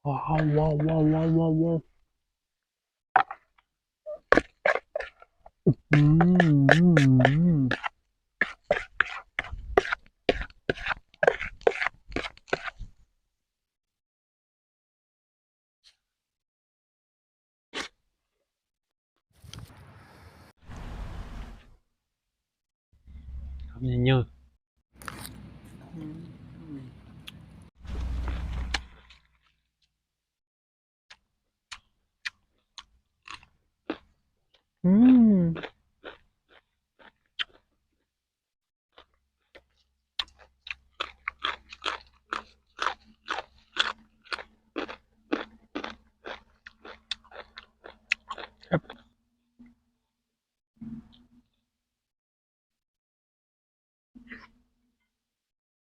ວ້າວ ວ້າວ ວ້າວ ວ້າວ ວ້າວ ວ້າວ ອືມ ອືມ ອືມ. ຄຳໃຫຍ່. ອືມ.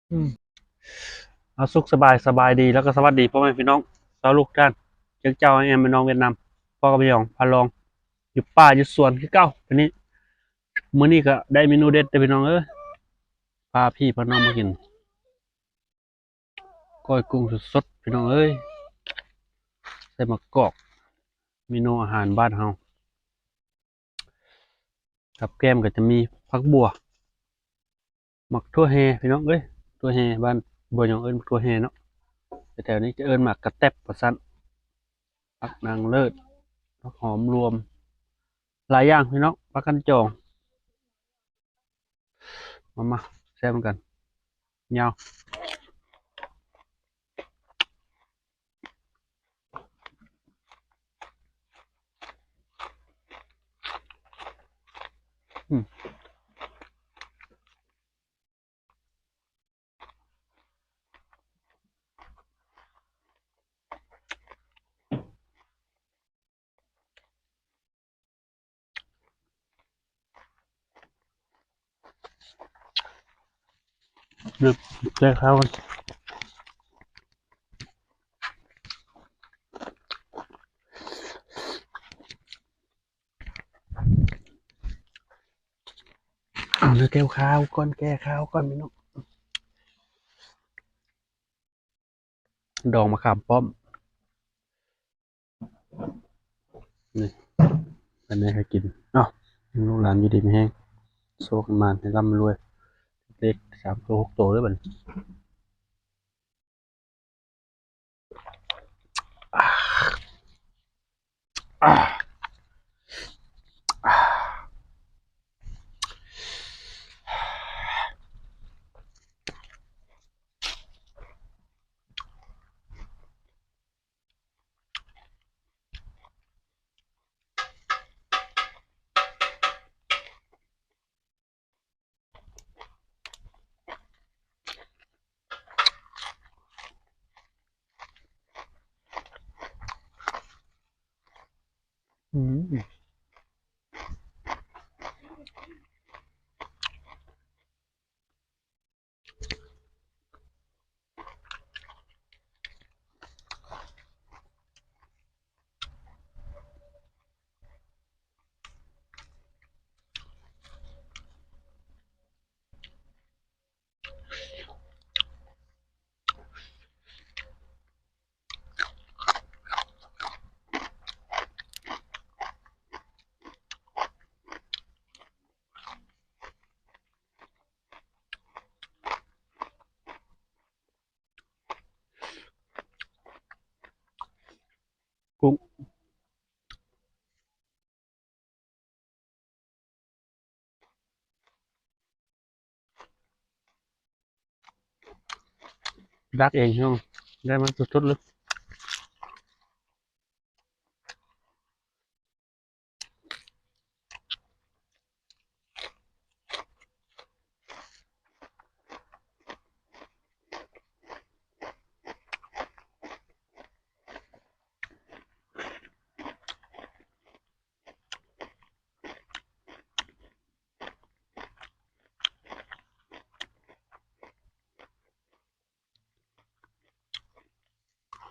ອືມ ເອົາ ສຸກສະບາຍ ສະບາຍດີ ແລ້ວກໍສະຫວັດດີພໍ່ແມ່ພີ່ນ້ອງຊາວໂລກທຸກທ່ານ ເຈົ້າ ເຈົ້າ ແອມ ແມ່ນ້ອງຫວຽດນາມ ພໍ່ກັບແມ່ຍອງ ພາລອງ ຢູ່ປ່າຢູ່ສວນຄືເກົ່າ. ມື້ນີ້ ມື້ນີ້ກໍໄດ້ເມນູເດັດເດີພີ່ນ້ອງເອີຍ ພາພີ່ພານ້ອງມາກິນ ກ້ອຍກຸ້ງສົດໆ ພີ່ນ້ອງເອີຍ ໃສ່ໝາກກອກ ເມນູອາຫານບ້ານເຮົາ. ກັບແກ້ມກໍຈະມີຜັກບົ່ວ ໝາກຖົ່ວແຮ່ພີ່ນ້ອງເອີຍ ຖົ່ວແຮ່ ບ້ານບໍ່ຍອງເອີ້ນໝາກຖົ່ວແຮ່ເນາະ ແຖວໆນີ້ຈະເອີ້ນໝາກກະແຕັບວ່າຊັ້ນ ຜັກນາງເລີດ ຜັກຫອມລວມ ຫຼາຍຢ່າງພີ່ນ້ອງ ພາກັນຈອງ. ມາ ມາ ແຊມກັນ ຍາວ ອືມ. ແກ້ຄາວ ເອົາແກ້ຄາວກ່ອນ ແກ້ຄາວກ່ອນພີ່ນ້ອງ. ດອງມະຂາມປ້ອມ ນີ້ ອັນນີ້ໃຫ້ກິນ. ເອົ້າ ລູກຫຼານຢູ່ດີມີແຮງ ໂຊກໝານໃຫ້ລ່ຳໃຫ້ລວຍ ເລກສາມໂຕ ຫົກໂຕເດີ້ບັດນີ້. ອືມ. ກຸ້ງ ດັກເອງພີ່ນ້ອງ ໄດ້ມາສົດໆເລີຍ. ອ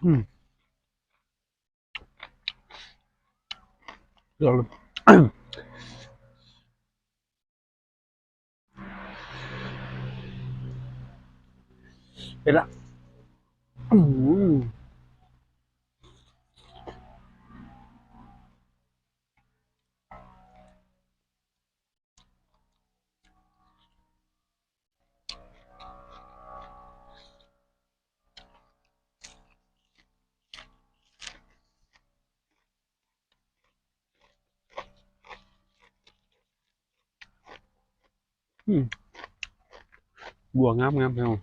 ອືມ ເກືອບ ເຜັດລະ ອືມ. ອືມ ບົວງາມໆ ພີ່ນ້ອງ.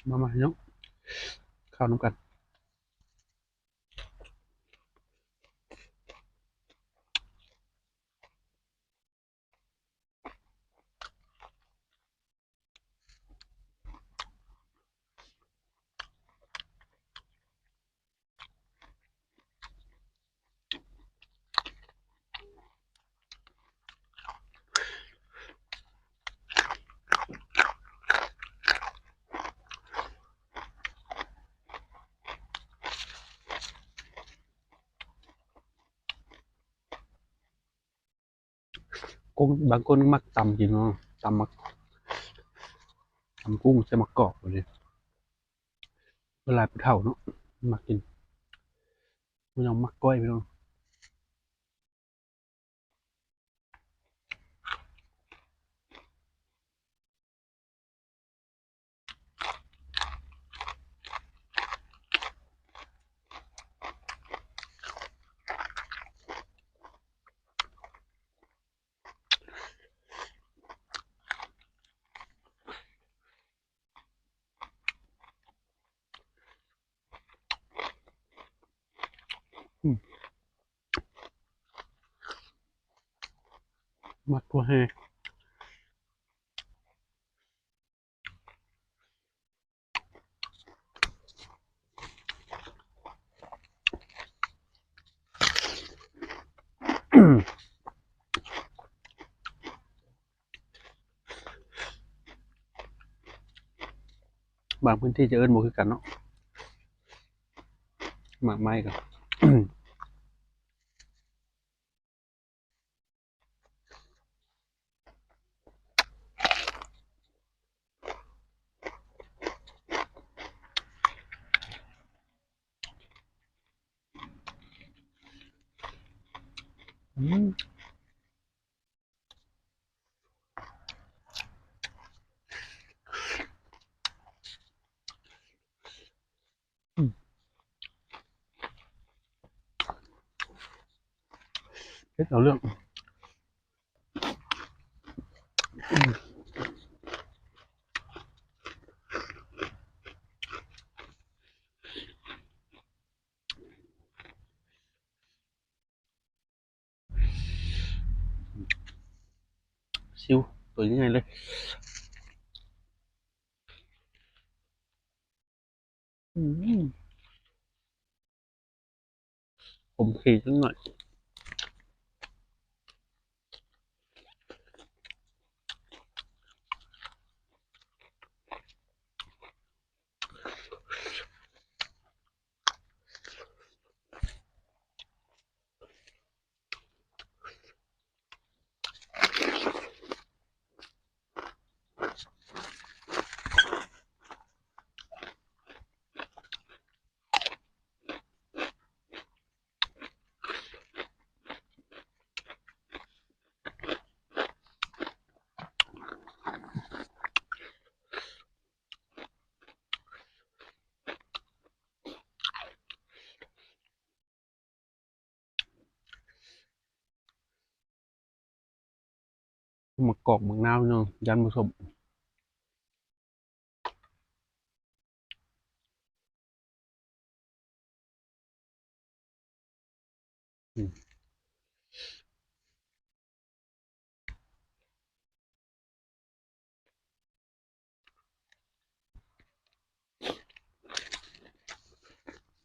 ມາໆ ພີ່ນ້ອງ ເຂົ້ານຳກັນ. ຄົນ ບາງຄົນມັກຕຳກິນເນາະ ຕຳໝາກ ຕຳກຸ້ງໃສ່ໝາກກອກ ແບບນີ້ ສ່ວນຫຼາຍຜູ້ເຖົ້າເນາະ ມັກກິນ ບໍ່ຢາກ ມັກກ້ອຍ ພີ່ນ້ອງ. ອືມ ມັກທົ່ວແຮ່. ບາງພື້ນທີ່ຈະເອີ້ນບໍ່ຄືກັນເນາະ ໝາກໄມ້ກໍ. ອືມ ອືມ ເຜັດເອົາເລື່ອງ. ຊິວ ຕົວໃຫຍ່ເລີຍ. ອືມ ຂົມເຄຈັກໜ້ອຍ. ໝາກກອກໝາກນາວເນາະ ຢ້ານບໍ່ສົມ. ອືມ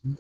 ອ ອື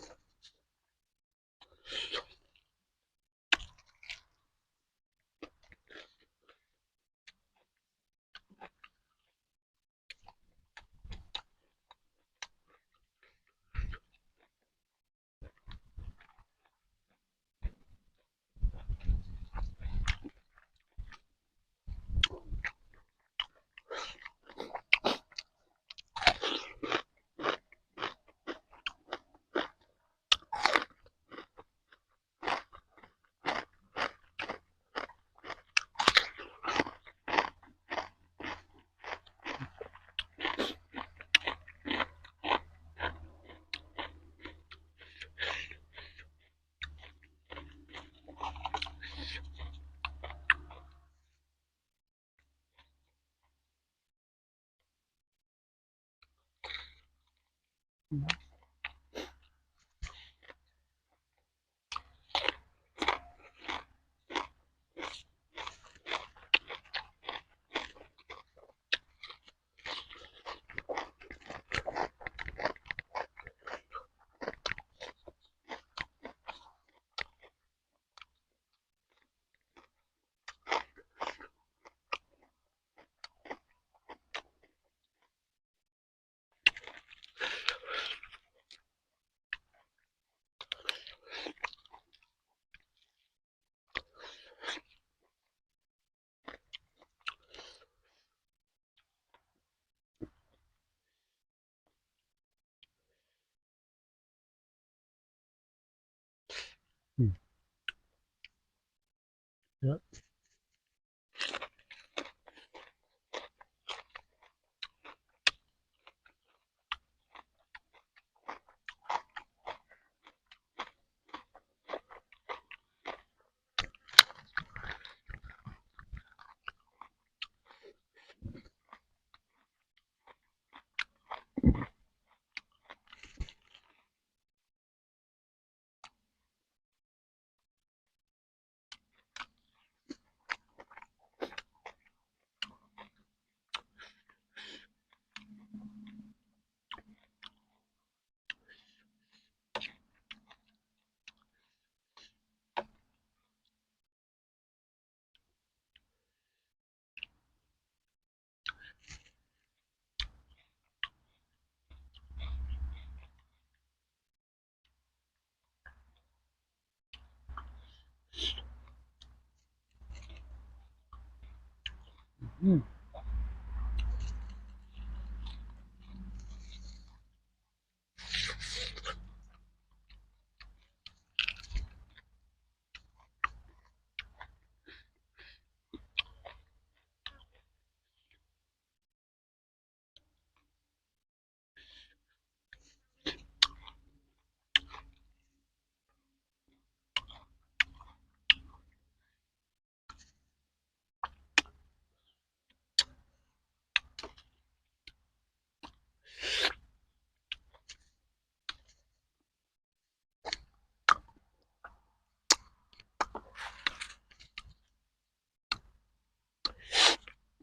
ມ ເອີ.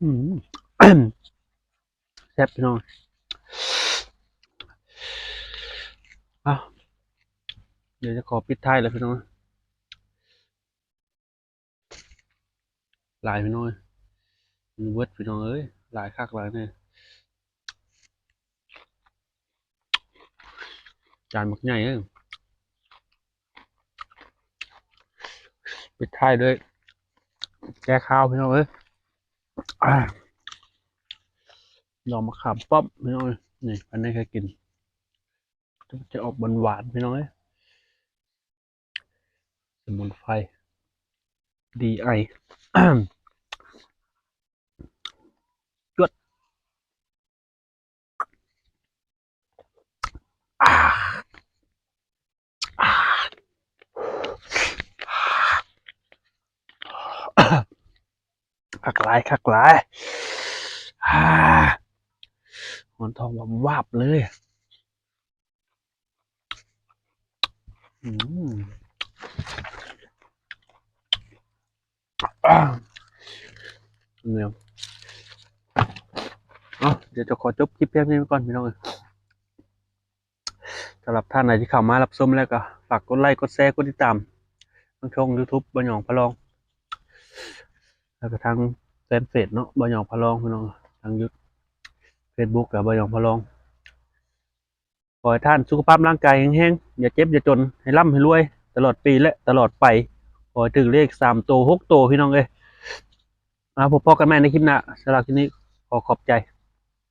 ອືມ. ອືມ ແຊບພີ່ນ້ອງ. ອ້າວ ດຽວຈະຂໍປິດທ້າຍແລ້ວພີ່ນ້ອງ. ຫຼາຍພີ່ນ້ອງເອີຍ ມັນເບິດພີ່ນ້ອງເອີຍ ຫຼາຍຄັກຫຼາຍແນ່ ຈານບັກໃຫຍ່ເອີຍ. ປິດທ້າຍດ້ວຍແກ້ຄາວພີ່ນ້ອງເອີຍ ອາ ດອກມະຂາມປ້ອມພີ່ນ້ອງເອີຍ ນີ້ ອັນນີ້ເຄີຍກິນ ຈະອອກຫວານໆ ພີ່ນ້ອງເອີຍ. ສະໝຸນໄພ ດີໄອ ຈວດ ອາ ອາ ຄັກຫຼາຍ ຄັກຫຼາຍ ອາ ຮ້ອນທ້ອງວາບໆ ເລີຍ. ອືມ ເນຍ ເອົາ ດຽວຈະຂໍຈົບຄລິບພຽງເທົ່ານີ້ກ່ອນພີ່ນ້ອງເອີຍ ແ ສຳລັບທ່ານໃດທີ່ເຂົ້າມາຮັບຊົມແລ້ວກໍຝາກກົດໄລ ກົດແຊ ກົດຕິດຕາມ ທາງຊ່ອງ YouTube ບ່າວຫຍອງພະລອງ ແລ້ວກໍທາງແຟນເຟສເນາະ ບ່າວຫຍອງພະລອງ ພີ່ນ້ອງ ທາງຢູ Facebook ກໍບ່າວຫຍອງພະລອງ. ຂໍໃຫ້ທ່ານສຸຂະພາບຮ່າງກາຍແຮງໆ, ຢ່າເຈັບຢ່າຈົນ, ໃຫ້ລ່ຳໃຫ້ລວຍຕະຫຼອດປີ ແລະ ຕະຫຼອດໄປ. ຂໍໃຫ້ຖືກເລກສາມໂຕ ຫົກໂຕ ພີ່ນ້ອງເອີຍ. ມາພົບພໍ້ກັນໃໝ່ໃນຄລິບໜ້າ. ສຳລັບຄລິບນີ້ຂໍຂອບໃຈ.